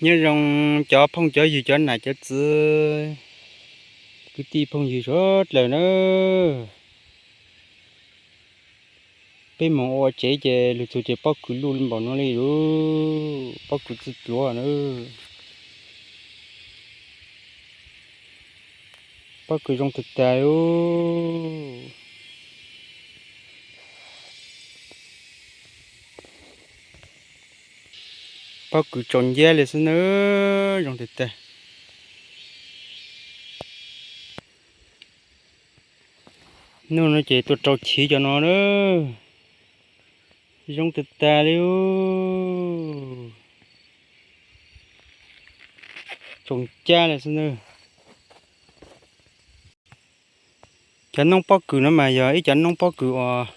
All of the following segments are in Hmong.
Nyob zoo cov phooj cov ywg, cov nam cov txiv, kwv tij phooj ywg sawv dlawg na. Peb moog ua tsev ces lug txug ces pob kws luj npaum no li lawm, pob kws txwj dluav na. Pob kws zoo tag tag li. Pob kws tsaus nciab li xwb na, zoo tag tag. Nub no ces tuaj rau chiv cov no na, zoo tag tag li. Tsaus nciab li xwb na. Cov noob pob kws no mas yog ib cov noob pob kws uas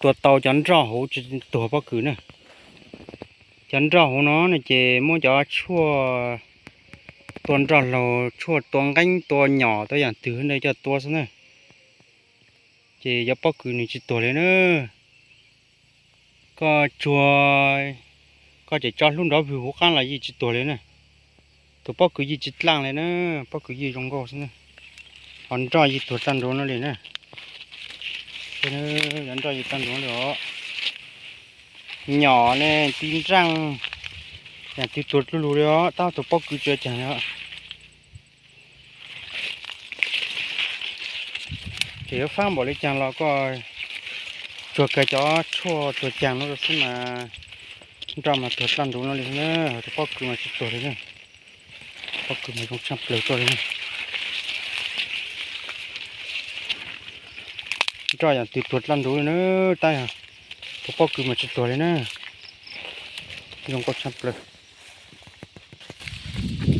tua tau cov nroj hauv tsis tuag pob kws na. Cov nroj hauv no no ces muab cov tshuaj tua nroj laug, tshuaj tua nqeeb, tua nyom, tua yaam twg ntawd coj tua xwb na. Ces cov pob kws nws tsis tuag li na. Koj tsuag, koj tseem tso hlub nrov vwg huv qaab los yeej tsis tuag li na. Tus pob kws yeej tsis dlaaj li na, pob kws yeej zoo nkauj xwb na. Ho nroj yeej tuag tag nrho no li na. Cov nroj yeej tag nrho li os. Nyom ne, ti nraaj, yaam twg tuag dlub lug li os, tab tus pob kws tsuas caag li os. Ces yuav faab npaum li caag los koj tsuag kag cov tshuaj tuag caag no xwb mas nroj mas tuag dlaaj nrho no li na, tus pob kws mas tsis tuag li na. Pob kws mas zoo tshaj plaws tuaj li na. Nroj yaam twg tuag dlaaj nrho li na, tab tus pob kws mas tsis tuag li na. Zoo nkauj tshaj plaws.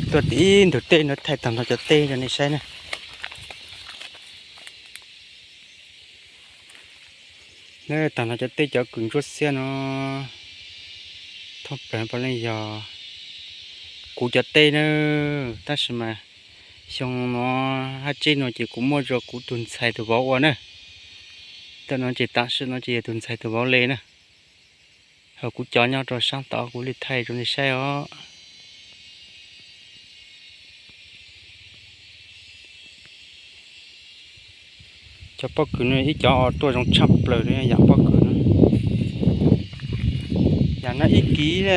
Tuaj tim ntug teb no thaij taag nrho cov teb rau nej saib na. Taag nrho cov teb cov kws ntsuab xiab no, thoob plawg puav leej yog kuv cov teb na, tab sis mas xyoo no hab tseb no ces kuv muab rua kuv tug ntxhais tug vauv ua na. Tam no ces tam sim no ces yog tug ntxhais tug vauv le na. Ho kuv cov nyob rau saab tod kuv le thaij rau nej saib os. Cov pob kws no ib cov tuaj zoo tshaj plaws li yaam pob kws no. Yaam no ib kis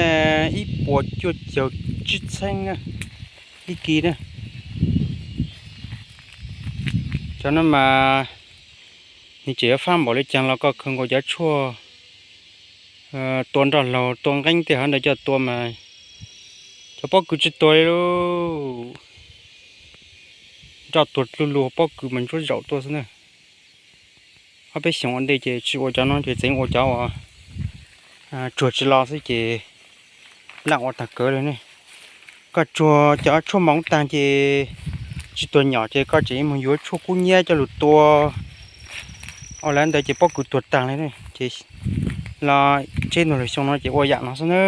ib puas cuaj caug tsib txheeb ib kis na. Cov no mas nws tseem yuav faab npaum li caag los koj khaws nkaus cov tshuaj tua nroj laug tua nqeeb tej hov ntawd coj tua mas cov pob kws tsis tuag li lauj. Nroj tuag dlub lug, pob kws mas ntsuab zaum tuaj xwb na. Ob peb xyoos ua ntej ces tsis ua cov no ces tseem ua cov uas tsuag tsis los xwb ces nplaaj ua taag kawg li ne. Koj tsuag cov tshuaj moov taag ces tsis tuag nyom ces koj tseem moog yuav tshuaj kub nyab coj lug tua ua lawm ntawd ces pob kws tuag taag li ne. Ces los tseb ntuj lug xyoo no ces ua yaam no xwb na.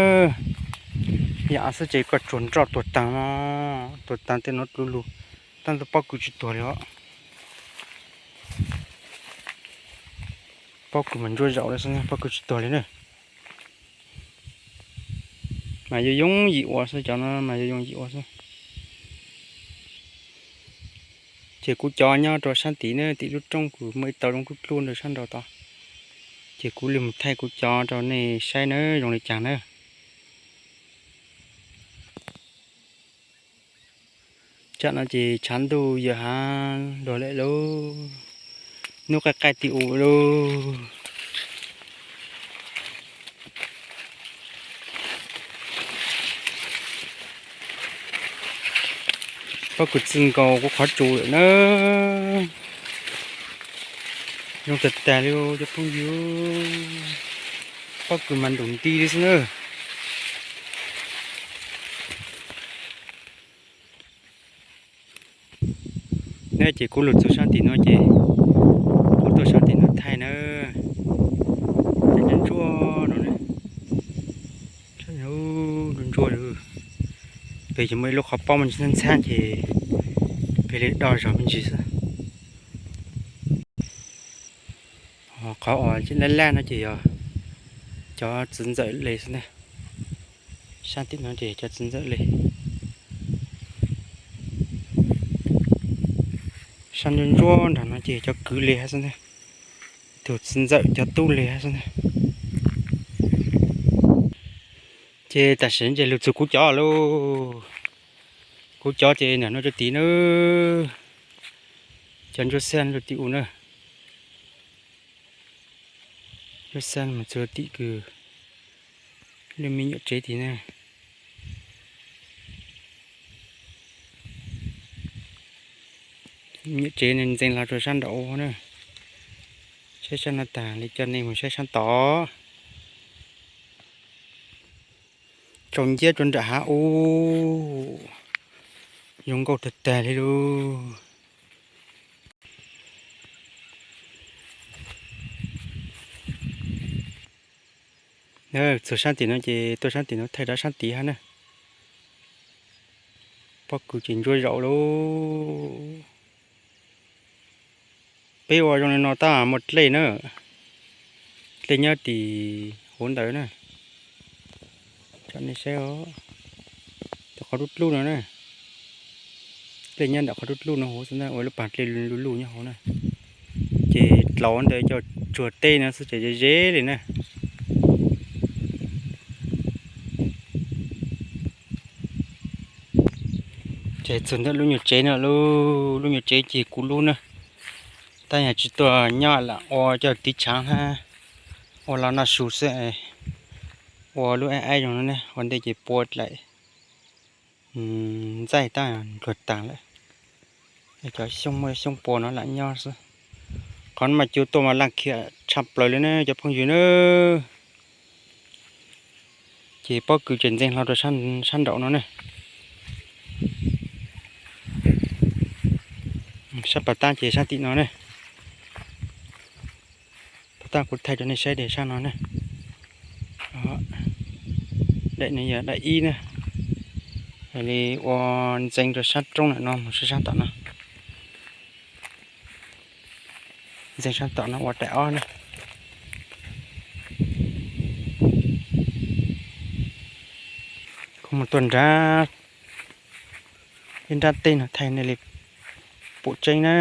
Yaam xwb ces koj tsuag nroj tuag taag no, tuag taag tej no dlub lug, tab tus pob kws tsis tuag li os. Pob kws mas ntsuab zaum li xwb, pob kws tsis tuag li na. Mas yuav yooj yim ua xwb, cov no mas yuav yooj yim ua xwb. Ces kuv cov nyob rau saab tim na, tim lub roob kws muaj ib tau zoo dlub dlub ntawd saab nraud tod. Ces kuv le moog thaij kuv cov rau nej saib na zoo li caag na. Tsam no ces tshav ntuj yawm hav luag lawm lauj, nub qaij qaij ti u lauj. Pob kws txwj nkaus kuv qhov tsua lawm na. Zoo tag tag li cov phooj ywg, pob kws mas ntaus nti li xwb na. Ne ces kuv lug txug saab tim no ces kuv tuaj saab tim no thaij na. Cov ntsuab no, ntsuab, pem ces muaj ib lub qhov paub muaj ntsis ntxhab ntxhab ces pem li do zog me ntsis xwb. Qhov uas laj laj no ces yog cov txiv ntxawm le xwb na. Sab tim no ces cov txiv ntxawm li. Sab ntsuab ntsuab nram no ces cov kwv li hab xwb na. Tus txiv ntxawm cov tub li hab xwb na. Ces tam sim ces lug txug kuv cov lauj. Kuv cov ces nram no rua tid na. Cov ntsuab xiab rua tim u na. Ntsuab xiab mus txug tim kws lub me nyuam tsev tid na. Nyuam tsev ntxeev hlo rua sab nraud na. Saib sab no tag li coj nej mus saib sab tod. Tsaus nciab rua nram hav ub. Zoo nkauj tag tag li lauj. Txug sab tim no ces tuaj sab tim no thaij rov sab tid hab na. Pob kws ces ntsuab zaum lauj. Peb ua zoo li no tab muaj dlej na. Dlej nyob tim huv ntawd na. Coj nej saib os. Tim qhov dub dlub no na. Dlej nyob ntawm qhov dub dlub no huv xwb na, ua lub pas dlej luj luj nyob hauv na. Ces dlaus ntawd cov tsuag teb no xwb ces ze ze li na. Ces txug ntawm lub nyuag tsev no lauj, lub nyuag tsev ces kuv lub na. Tab yog tsis tuaj nyob lam ua coj tiv tshaav hab ua los noj su xwb. Ua lub aib aib zoo no ne, ua ntej ces pua dlaim ntxaij tab luag taag lawm. Cov xyoob muaj xyoob pua no lam nyob xwb. Qhov no mas cua tuaj mas laj khiam tshaj plaws li na cov phooj ywg na. Ces pob kws ces ntxeev hlo rua sab nraum no ne. Sab pas tab ces sab tim no ne. Pas tab kuv thaij rua nej saib tias sab no ne. Daim no yog daim ib na. Li ua ntxeev rua sab roob ntawm no mus sab sab tom no. Ntxeev sab tom no ua daim ob na. Kuv mus tuaj nrab, ib nrab teb no thaij nej li pum tseeb na.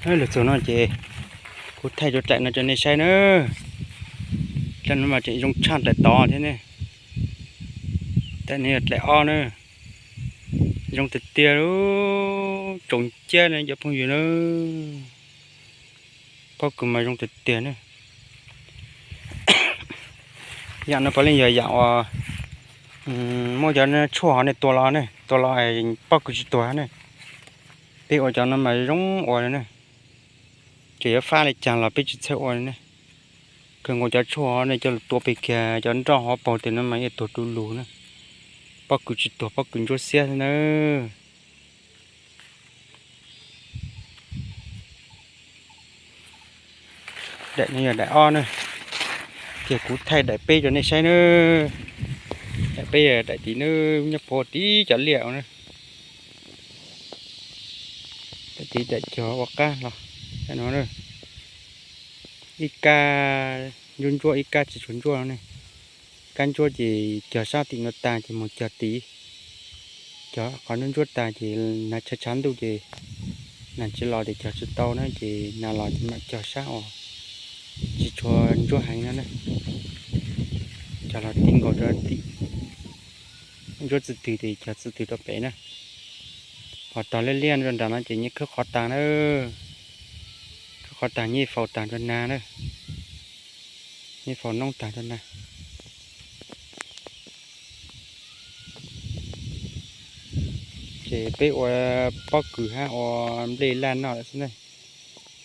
Lug txug no ces kuv thaij rua daim no rua nej saib na. Daim no mas tseem zoo tshaj daim tod thiab ne. Daim no yog daim ob na. Zoo tiag tiag, tsaus nciab ne cov phooj ywg na. Pob kws mas zoo tiag tiag na. Yam no puav leej yog yam uas muab cov tshuaj hov nej tua los ne, tua los pob kws tsis tuag ne. Peb ua cov no mas zoo ua li ne. Txawm yuav fab li caag los peb tsis txhawj ua li ne. Kawg nkaus cov tshuaj hov nej coj los tua pem kiag cov nroj hov paug tes no mas yeej tuag du lug na. Pob kws tsis tuag, pob kws ntsuab xiab xwb na. Daim no yog daim ob na. Ces kuv thaij daim peb rau nej saib na. Daim peb daim tid na, nyob puag tim cov liaj na. Daim tid daim cog ua qab los no. Ib kab ntsuab ntsuab, ib kab tsis tshua ntsuab ne. Kab ntsuab ces cog sab tim no tag ces mus cog tid. Cog qhov ntsuab ntsuab tag ces hnav tshav tshav ntuj ces hnav tsis los ces cog tsis tau na, ces hnav los ces mam cog sab uas tsis tshua ntsuab heev no na. Cog los ti nkaus rau tim ntsuab txij twg ces cog txij twg rau pem na. Ho tog liab liab rau nram no ces nyias khawb qhov tag na. Khawb qhov tag nyias faus tag rau nag na. Nyias faus noob tag rau nag. Ces peb ua pob kws hab ua nplej laj noj lawm xwb na.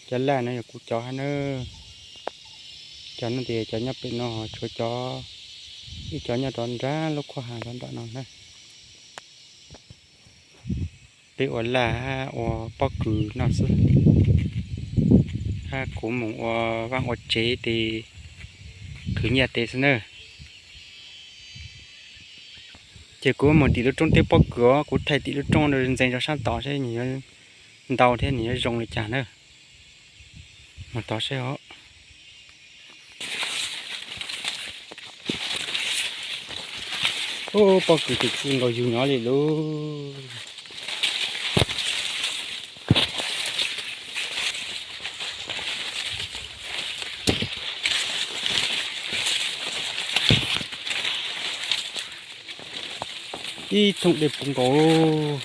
Cov laj no yog kuv cov hab na. Cov no ces cov nyob pem no, tshuav cov, ib cov nyob rau nrab lub khuab hav rau nram no na. Peb ua laj hab ua pob kws noj xwb, hab kuv mus ua vaaj ua tsev tes khwv nyiaj tes xwb na. Ces kuv mus tim lub roob teb pob kws os, kuv thaij tim lub roob ntxeev rau sab tod seb nws yuav ntau thiab nws yuav zoo li cas na. Mus tod seb os. Ub, pob kws twb tsis nkaus yug nyob li lauj. Ib thooj dej puv nkaus.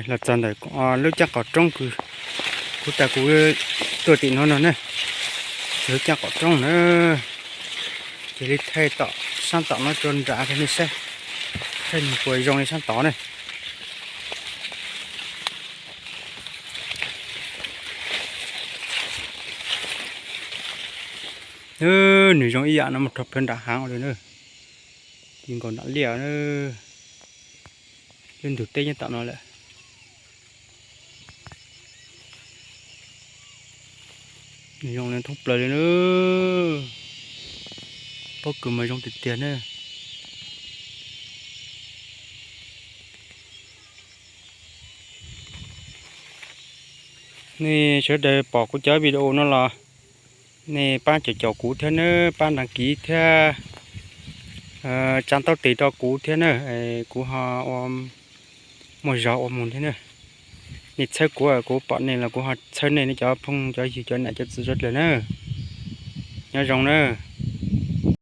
Los txog ntawm lub caj qhov roob kws kuv tas kuv tuaj tim no no na. Lub caj qhov roob na. Cia li thaij tom sab tom no rau nram rau nej saib, thaij nws puas zoo li sab tod na. Nws zoo ib yam no mus rau plawv nram hav li na. Ci nkaus nram liaj na. Lub ntug teb nyob tom no lawm. Nws zoo li thoob plaws li na. Pob kws mas zoo tiag tiag na. Nej sawv daws pom kuv cov video no los nej pab caum caum kuv thiab nawb, pab đăng ký thiab tsa ntaub tes rau kuv thiab na. Kuv ho ua muaj zog ua mus thiab na. Nej txhawb kuv, kuv pom nej los kuv ho txhawb nej, nej cov phooj cov ywg cov nam cov txiv sawv daws na. Nyob zoo na.